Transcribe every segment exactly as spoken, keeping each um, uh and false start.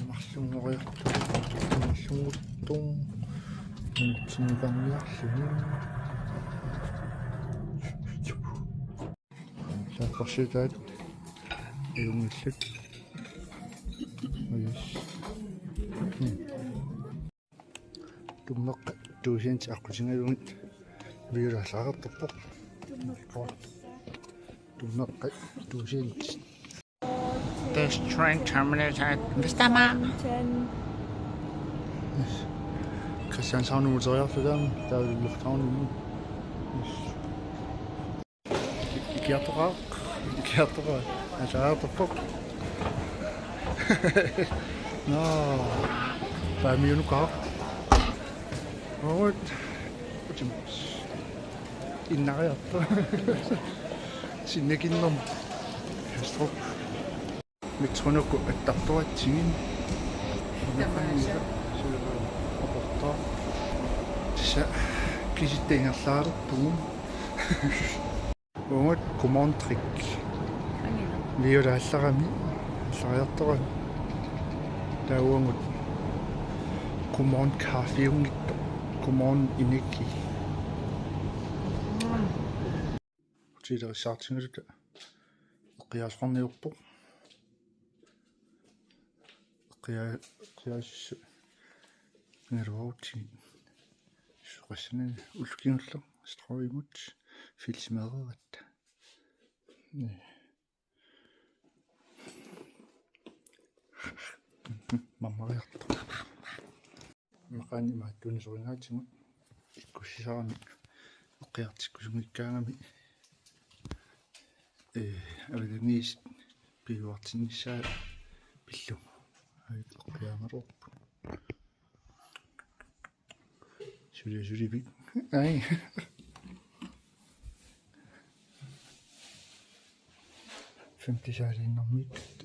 Marlunngoriarlugu, marlunngorlugu, marlunngorlugu. Saaffarsiutaat ajunngillat. Yes. Tummeqqat tusind aqqutigalugit Viola aallaariartorpoq. Tummeqqat tusind. This train terminates at Vestamager. Christianshavn uteriarluta taava lufthavnimi. Ikiartoqaaq, ikiartoqaaq. Aallaariartorpoq. Nå. Paamiunukaaq. Uut. Utimut. Innariartoq. Sinnekinnerm. Kastrup. Metronuku attartuatsigin. Tassa kisitta ingerlaalerpugut. Uagut Godmorgen Trick. Angina. Viola aallarami, aallariartorami. Taava uagut Godmorgen Kaffiunngitsoq. Godmorgen Energi. Mm. Hotellerissaartigaluta eqqiaasoqarniarpoq. Eqqiaa-, eqqiaasissut. Ingaluarutsigit. Soqassanani ullup kingulleq strøgimut filsimeereeratta. Nii. Mammariartoq. Maqaani imaattuuni soringaatigut ikkussisarami eqqiartikkusunngikkaangami, ee, avatangiisit piuartinnissaat pillugu. Ai, eqqiaamaruarput. Suli, sulivik. Ai. Femte saaliinnarmiittut.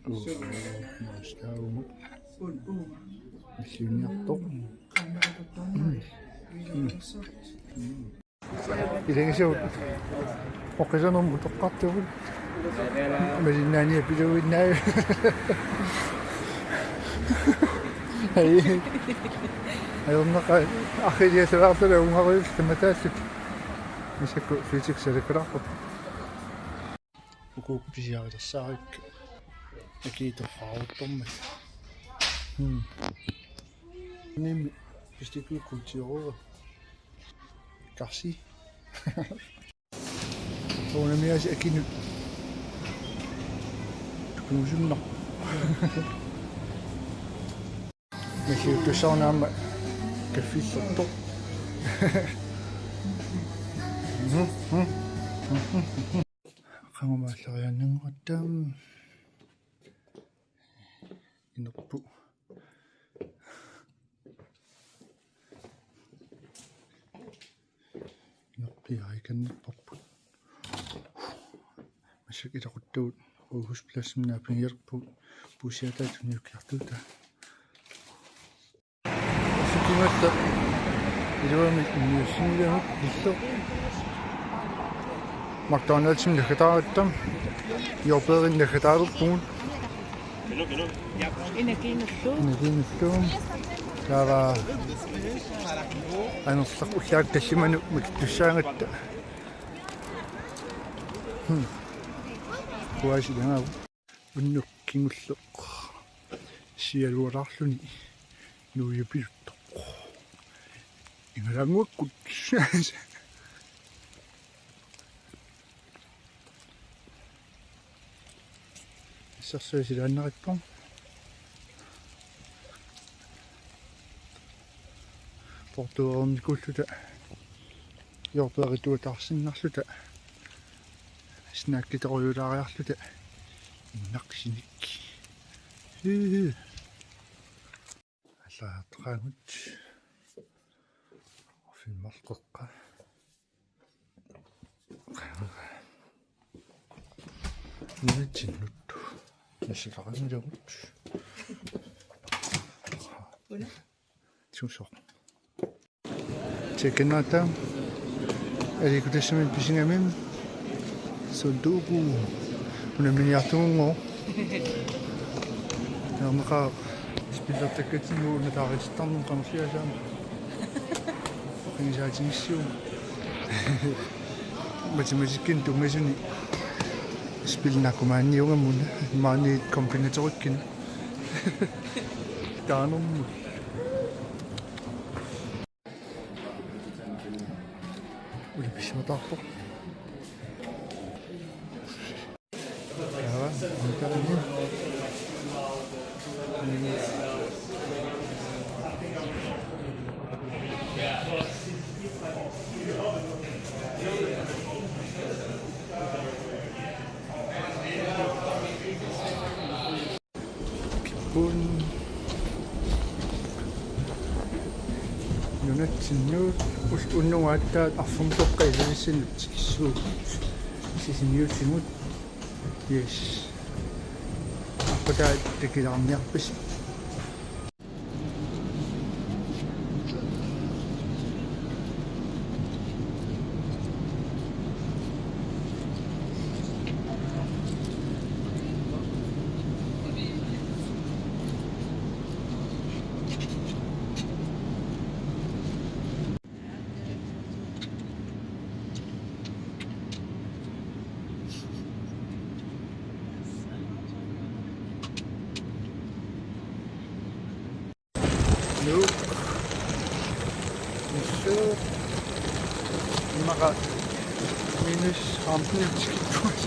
Uu, mastaavumut. Illiuniartoq. Ilagisuut. Oqisanermut utoqqartugut. Malinnaaniapiluinnaa. Ai. Ajornaqa arriiliasalaartala ungaruit tamataallut. Massakkut Føtex salakulaarpoq. Uku pisiarilersaarikka. Akii torraaruttormat. Hmm. Nimi pistikui kultiorua. Karsi. Unamiaasiit akinut. Tukuusunnar. Misiuttussarnaama kaffillertoq. Qangumaallaariaannanngorutta. Inerpu. Inerpiaarikannerparput. Massakkut ilaquttagut Rådhuspladsimut naapigilerpugut bussiataa tunniukkiartuutaa. Sikimatta iluamik inniussinnilagut illu. McDonald'simi naggataaratta. Jordbærinik naggataalerpugut. Inakinullu. Inakinullu. Taava anerlaq ullaaq tallimanut mikittussaagatta. Hmm. Kuaasi ilagaagut. Unnuk kingulleq sialualaarluni nuiapiluttoq. Ingalanguakkut. Assersuut silaannarippoq. Portueernikuulluta. Jordbærituataarsinnarluta. Snackitorujulaariarluta. Innarsinik. Hihi. Allaatqaagut. Filmertoqqa. Nitinnut. Nassilaqanngilagut. Una. Susoq. Tekennata. Alikkutassamik pisingamim. Sunduuku. Unamminiartugunngooq. Naamaqaaq spillertakkatsinnut una taaritittarnermut qanorliasaam. Oqingisaatigissiuk. Matematikkikkut tunngasuni spillertakkumaanniungamuna maani kombinatorikkut. Taanermut. Uli pissimataarpoq. Jaa, antaani. Kippun. Nunatsinnut us-, unnugu aatsaat arfernup toqqaannaq Ilulissaniittut tikissuugut. Sisimiutimut. Yes. Aqqutaat takilaarniarpisi. Nuuk. Nissuu. Immaqa minus femten tikippoq.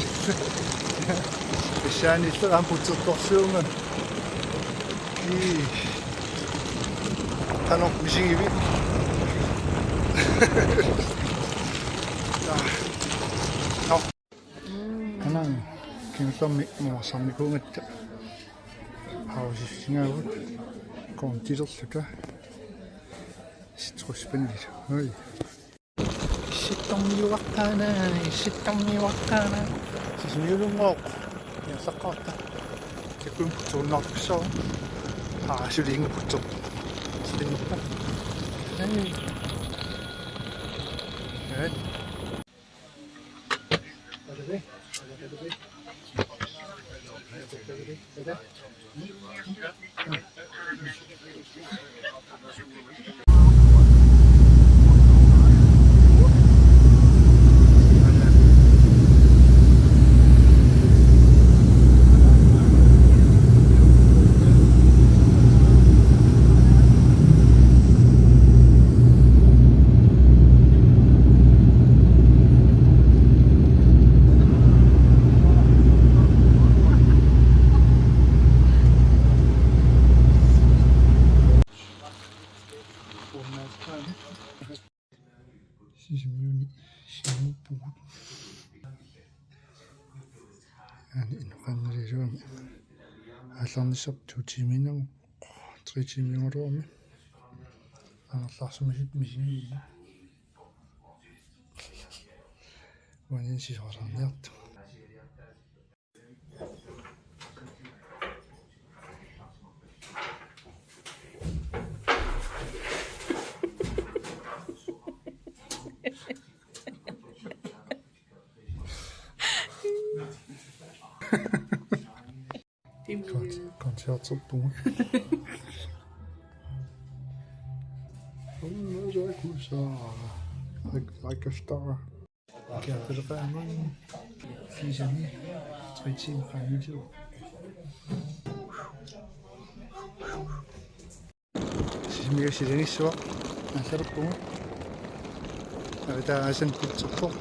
Pissaanillu aamma putsertorsuunga. Ii. Qanoq misigivit? Nå. Anaa, kingullermi muarsarnikuugatta. Pausissingaavut. Koontilerluta. Citrusspannit. Oj. Sittormiuaqqaana, sittormiuaqqaana. Sisimiunngooq. Ingerlaqqaarta. Takuin putserunnaartussaavat. Aa, suliinga putser. Spændende. Ej. Ja. Sisimiuni siumuppugut. Aani inoqanngilaq. Aallarnissarput to tiimiinnaq, tre tiimiugaluarmi. Angerlarsimasut misigineq. Uani sisoraarniartut. Kon-, koncerterpugut. Unnaa sakusa. Rik-, rikastara. Kiarteleqaanga. Fiisami. Tre timer qaangiutillugu. Sisimiut silanissuaq. Aallarpugut. Avataani aasaq putserpoq.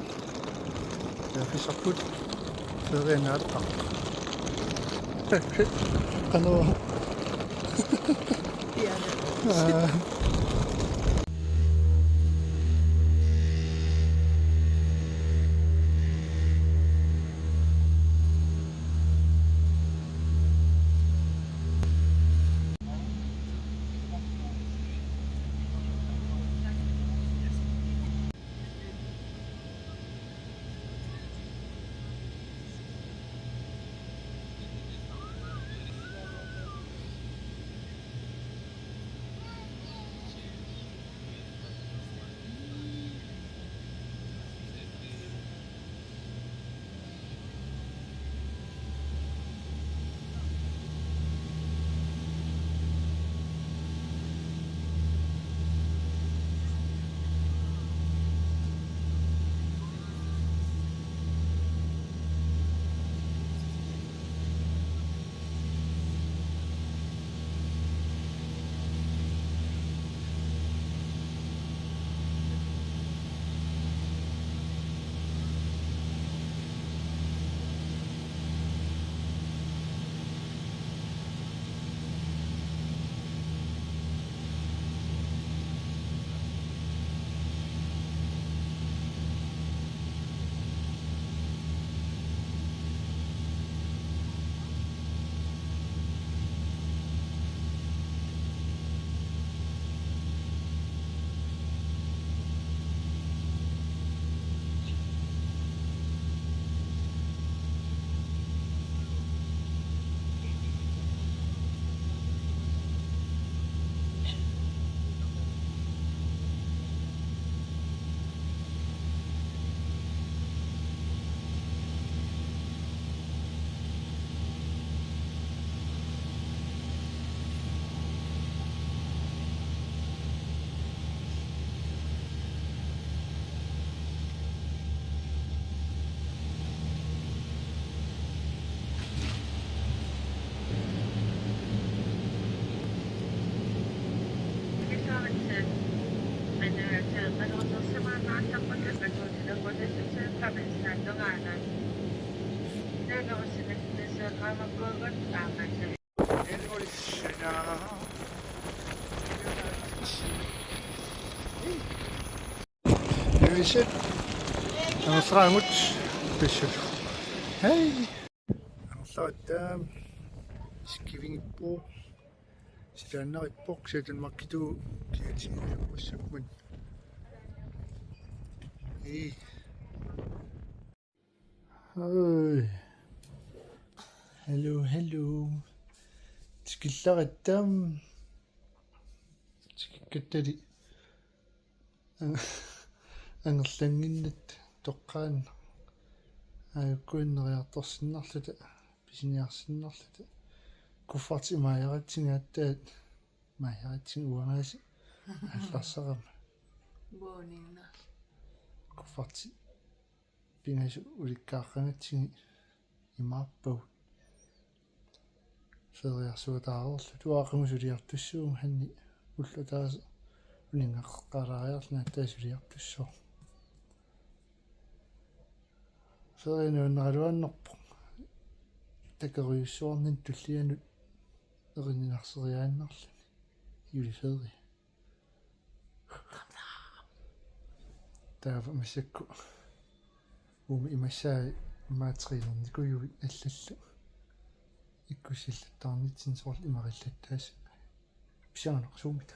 Taafissarput. Feriannaaleqaaq. Qanoq. Ja. Aa. Ivisit. Amerlaraangut. Pissut. Hej. Amerlaratta. Skivingiippoq. Silaannarippoq, Satan Markitu kiatinniuassappat. Ii. Hej. Hello, hello. Tikillaratta. Tikikkattali. Ang-, angerlannginnattoq toqqaannaq. Aajukua neriartorsinnarluta, pisiniarsinnarluta. Kuffertit imaajaratsigit aatsaat, imaajaratsigit uangaasat aallarsarama. Uaniinnarli. Kuffertit pingasut ulikkaaqqagatsigit imaappagut. Feriarsuataareerluta, uanga aqagu suliartussuuvoq, Hanni ulloq ataaseq uninngaqeqqaalaariarluni aatsaat suliartussooq. Ferie nuannaraluarnerpoq. Takorujussuarnini tullianut erininarseriaannarluni. Juleferie. Taava massakkut uuma imassaat immaqa trænernikujuit allallu. Ikkussillattaarnitsinni soorlu imarillattaasut. Pissanganaq suumita.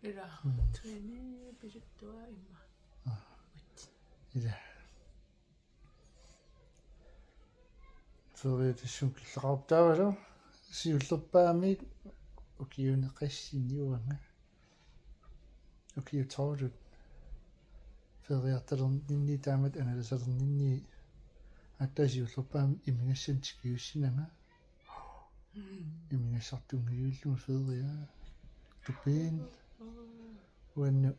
Ila. Mm. Træne pisuttua imma. Aa. Uts. Ila. Ferie tassunga killeqarpoq taavalu siullerpaamik ukiuni qassini uanga. Ukiut tolvit. Feriartalerninni taamatut angalasalerninni aatsaat siullerpaamik imigassanik tikiussinanga. Imigassartunngivillugu ferie. Tupiin. Uannut.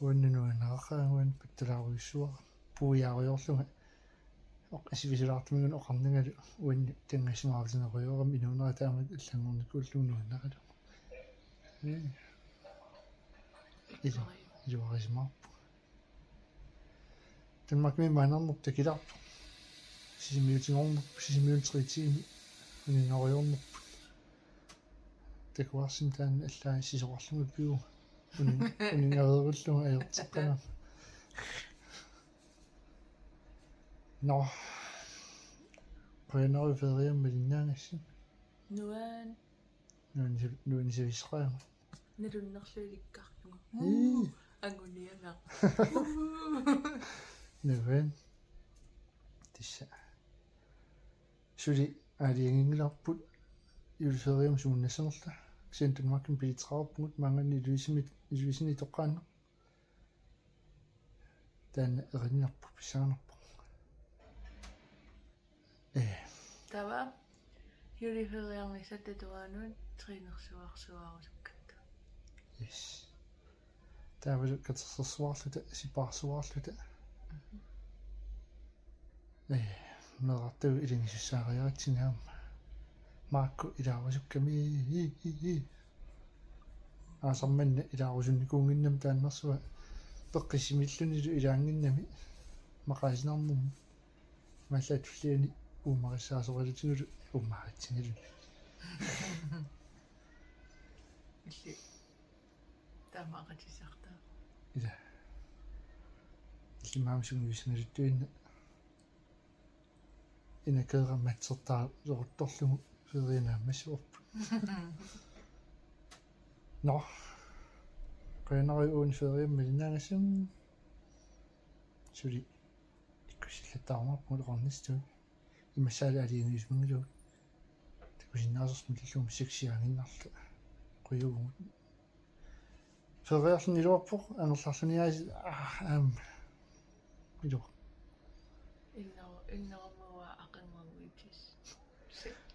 Uannut nuannaaqaanga, uannut pattalaarujussuara. Puiaarujoorlunga. Oq-, sivisulaartumik oqarnangalu uannut tanngassimaarutiginerujoorami inuunera taamatut allanngornikuullugu nuannaralugu. Ee. Ilu-, iluarisimaarpunga. Danmarkimi maannarnerput takilaarpoq. Sisimiutigornerput, Sisimiuni tre tiimi uninngoriornerput. Takuarsinni taanna allaat sisorarlunga piuvoq. Unin-, uninngaveerullunga ajorteqqaarama. Nå. Qujanarujussuaq feriami malinnaagassi. Nuan. Nuan-, nuannisaqaanga. Nalunnerluilikkarlunga. Ii. Anguniagaq. Nuan. Tassa. Suli aalajanginngilarput juleferiami sumunnassanerluta. Kisianni Danmarkimi billetteqarpugut maanngaanniit Ilulisimi, Ilulisini toqqaannaq. Taanna erinarpoq, pissanganarpoq. Ee. Taava juleferiarnissat tatuaanut trænersuarsuarusukkatta. Yes. Taavalu katersersuarluta, sipaarsuarluta. Mhm. Ee, meerartagut ilagisussaariaratsigit aamma. Maakku ilaarusukkami, ii, ii, ii. Aasaq manna ilaarusunnikuunnginnami taannarsua peqqissimillunilu ilaannginnami maqaasinarnermi. Imaallaat tulliani uummarissaasoralutigulu uummaritsigiluni. Illit taamaaqatissartaa. Ila. Illit maama sungiussangaluttuinnaq. Inakeerammatsertaaleruttorlugu ferie naammassivarput. Nå. Qujanarujussuaq uani feriami malinnaagassi. Suli ikkussillattaarumaarpugut oqarnissatut. Imassaali aalajangiusimanngilagut. Takusinnaasarsumik illugu seksiaannginnarluta. Qujavugut. Feriarluni iluarpoq, angerlarluni aasiit, aa, aamma. Iluarpoq. Innero-, innerummut aqaguaguitis.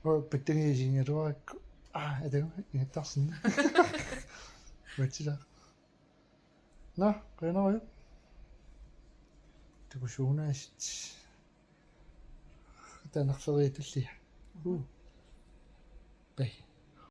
Uu, pattangiisigigaluarakku. Aa, atagu, ingattarsinni. Uatsila. Nå, qujanarujussuaq. Takusuunaassit. Taanna feriatallia. Uu. Bye.